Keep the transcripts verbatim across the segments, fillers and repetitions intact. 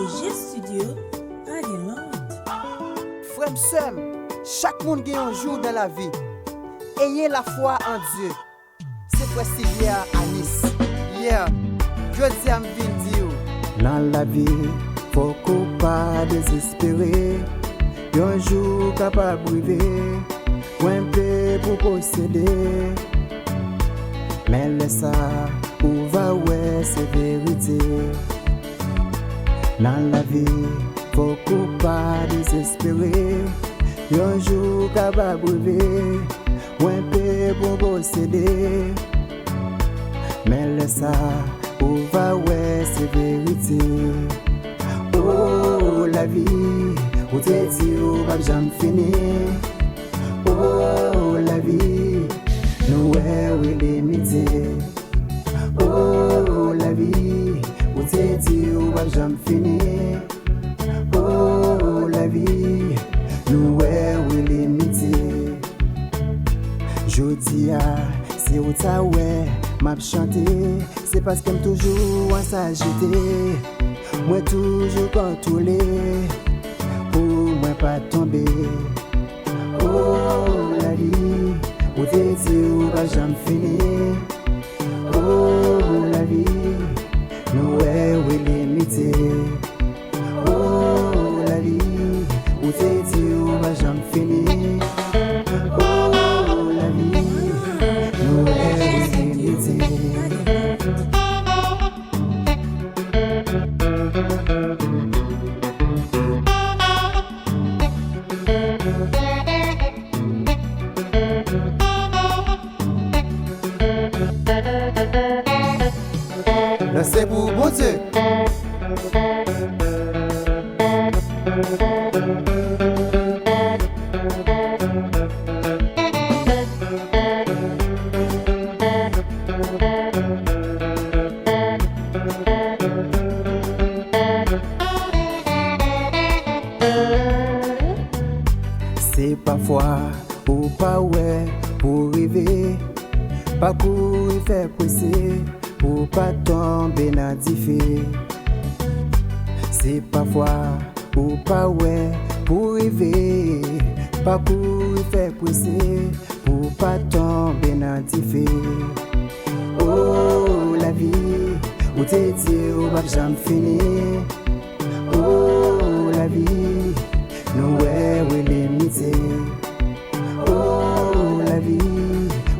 G Studio, pa gen lòt. Frè m, sè m, chak moun gen yon jou nan lavi. Ayez la foi en Dieu. Se frè Silvia Anis. Yeah, jodi a m vin di w. Nan lavi, fòk ou pa dezespere. Yon jou kapab rive, pwen pe pou posede. Men lè sa, ou va wè se verite. Nan lavi, fòk ou pa dezespere. Yon jou kapab rive, pwen pe pou posede. Men lè sa, ou va wè se verite. O, lavi, ou te di ou p ap janm fini. O, lavi, nou wè ou limite. O, lavi, ou te di ou p ap janm fini. O, lavi, nou wè ou limite. Jodi a, si w ta wè m ap chante, se paske m toujou an sajite. Mwen toujou kontwole pou mwen pa tonbe. O, lavi, ou te di ou p ap janm fini. O, lavi, nou wè ou limite. O, lavi, ou te di ou p ap janm fini. O, lavi, nou wè ou limite. Danse pou Bondye. Se pafwa ou pa wè pou rive, pa kouri fè prese pou pa tonbe nan dife. Se pafwa ou pa wè pou rive, pa kouri fè prese pou pa tonbe nan dife. O, lavi, ou te di ou p ap janm fini. O, lavi, nou wè ou limite. O, lavi,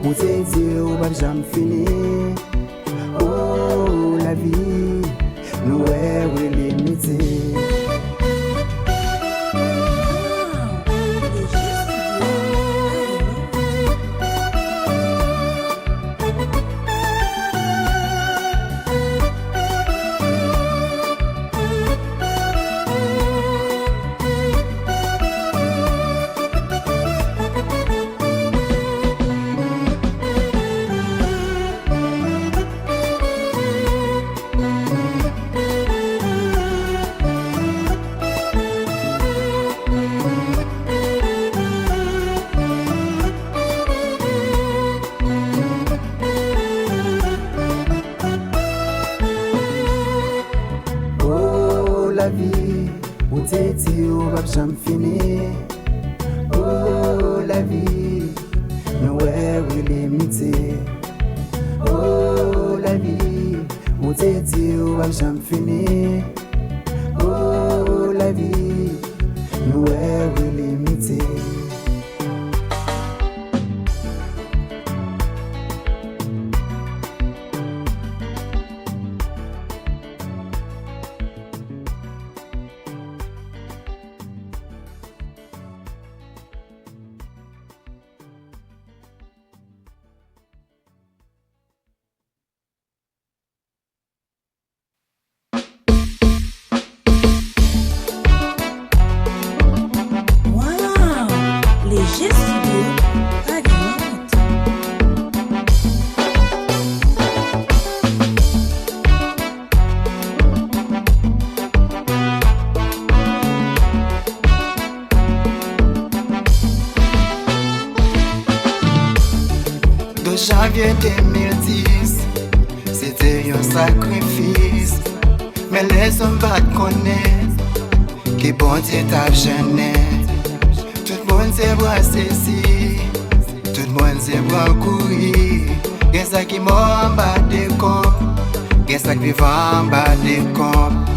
ou te di ou p ap janm fini. O, lavi, nou wè ou limite. O, lavi, ou te di ou p ap janm fini. O, lavi, nou wè ou limite. O, lavi, ou te di ou p ap janm fini. O, lavi, nou wè ou limite. Wow! Léger Studio, pa gen lòt. De janvye de mil dis, se te yon sakrifis. Men lèzòm pa t konnen ke Bondye t ap jennen. Tout moun se pran sezi, tout moun se pran kouri. Gen sa ki mò anba dekonb, gen sa k vivan anba dekonb.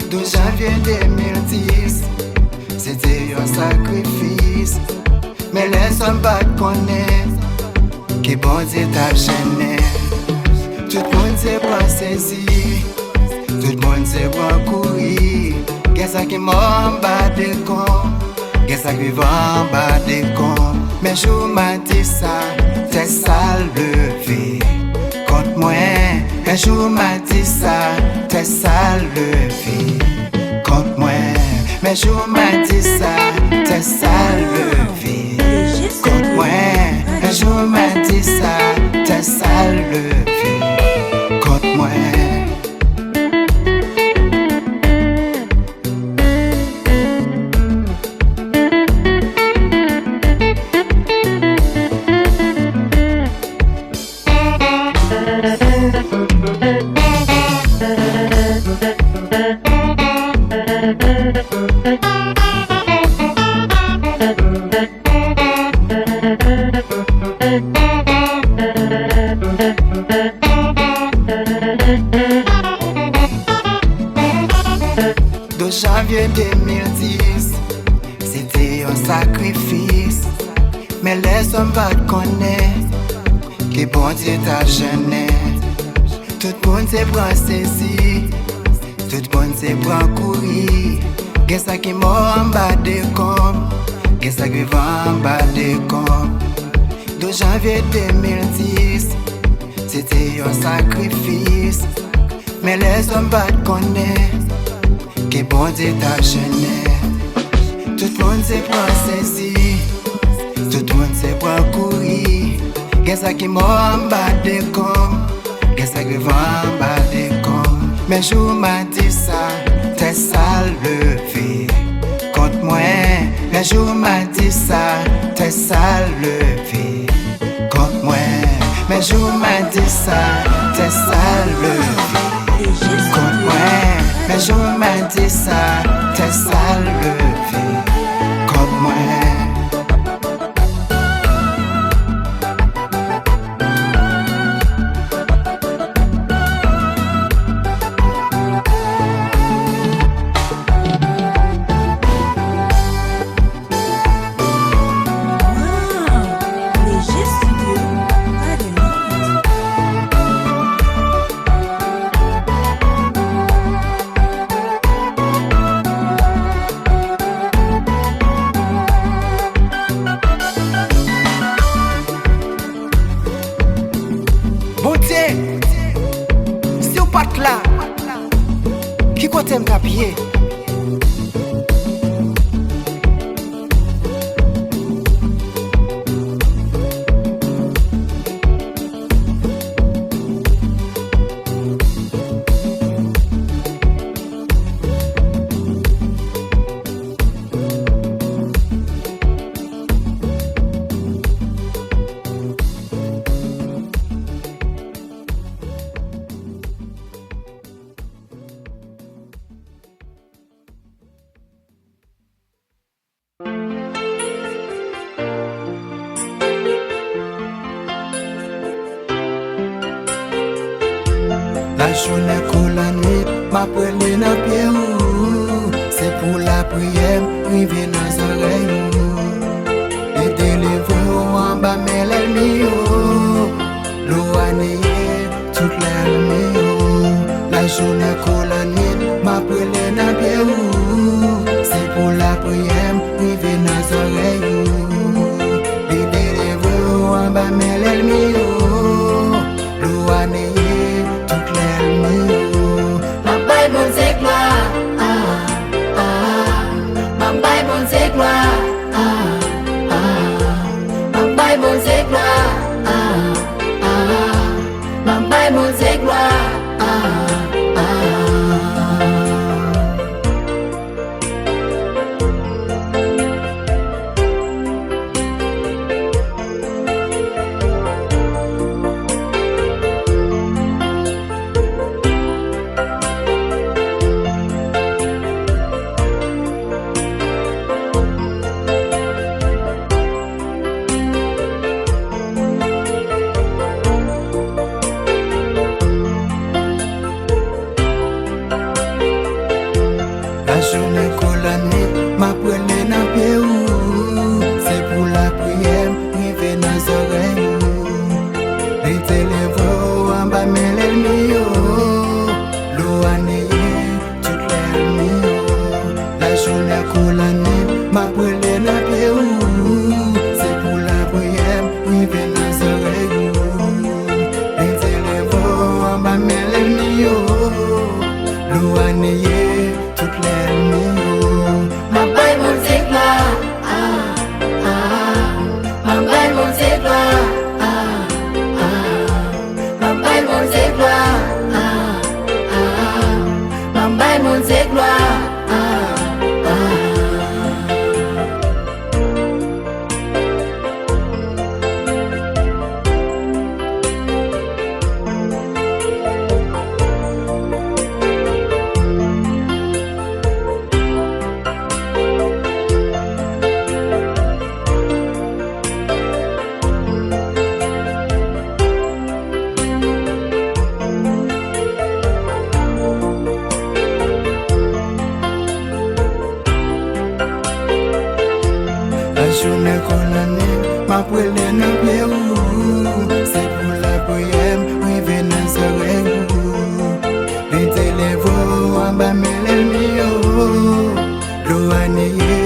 Douz janvye de mil dis, se te yon sakrifis. Men lèzòm pa t konnen ke Bondye t ap jennen. Tout moun se pran sezi, tout moun se pran kouri. Gen sa ki mò anba dekonb, gen sa k vivan anba dekonb. Men jou madi sa, tè sa leve kont mwen. Men jou madi sa, tè sa leve kont mwen. Men jou madi sa, tè sa leve kont mwen. Men jou madi sa, tè sa leve kont mwen. Douz janvye de mil dis, se te yon sakrifis. Men lèzòm pa t konnen ke Bondye t ap jennen. Tout moun se pran sezi, tout moun se pran kouri. Gen sa ki mò anba dekonb, gen sa k vivan anba dekonb. Douz janvye de mil dis, se te yon sakrifis. Men lèzòm pa t konnen ke Bondye t ap jennen. Tout moun se pran sezi, tout moun se pran kouri. Gen sa ki mò anba dekonb, gen sa k vivan anba dekonb. Men jou madi sa, tè sa leve kont mwen. Men jou madi sa, tè sa leve kont mwen. Men jou madi sa, tè sa leve kont mwen. Men jou madi sa, tè sa leve kont mwen. Wow! Leje Studio, pa de mòd. Bondye, si w pa t la, ki kote m t ap ye? Lajounen kou lannwit, m ap rele nan pye w. Se pou lapriyè m rive nan zòrèy ou. Li delivre w anba men lènmi yo. Lou a neye tout lènmi yo. Lajounen kou lannwit, m ap rele nan pye ou. Se pou lapriyè m rive nan zòrèy ou. Li delivre w anba men lènmi yo. Lou a neye tout lènmi yo. M ap bay Bondye glwa. Ah, ah. M ap bay Bondye glwa. Ah, ah. M ap bay Bondye glwa. Ah, ah. M ap bay Bondye glwa. Ah, ah. M ap rele nan pye ou, se pou lapriyè m rive nan zòrèy ou. Mete lèvò anba men lènmi yo, lou a neye tout lènmi yo. M ap bay Bondye glwa, ah, ah, ah. M ap bay Bondye glwa, ah, ah, ah. M ap bay Bondye glwa, ah, ah, ah. M ap bay Bondye glwa, ah, ah, ah. Lajounen kou lannwit, m ap rele nan pye ou. Se pou lapriyè m rive nan zòrèy ou. Mete lèvò anba men lènmi yo. Lou a neye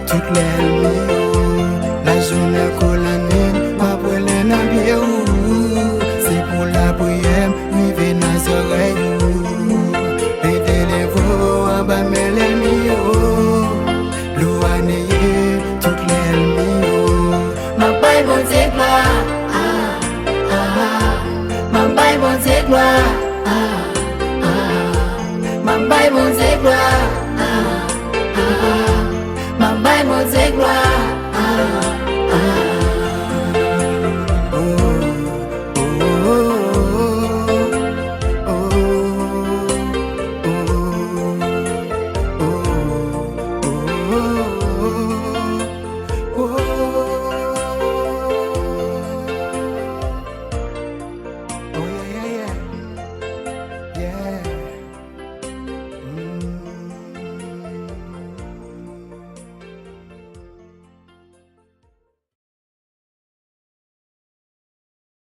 tout lènmi yo. Lajounen kou lannwit, m ap rele nan pye ou. Se pou lapriyè m rive nan zòrèy ou. Mete lèvò anba men lènmi yo. Lou a neye tout lènmi yo. M ap bay Bondye glwa, ah, ah, ah. M ap bay Bondye glwa, ah, ah, ah. M ap bay Bondye glwa, ah, ah, ah. M ap bay Bondye glwa, ah,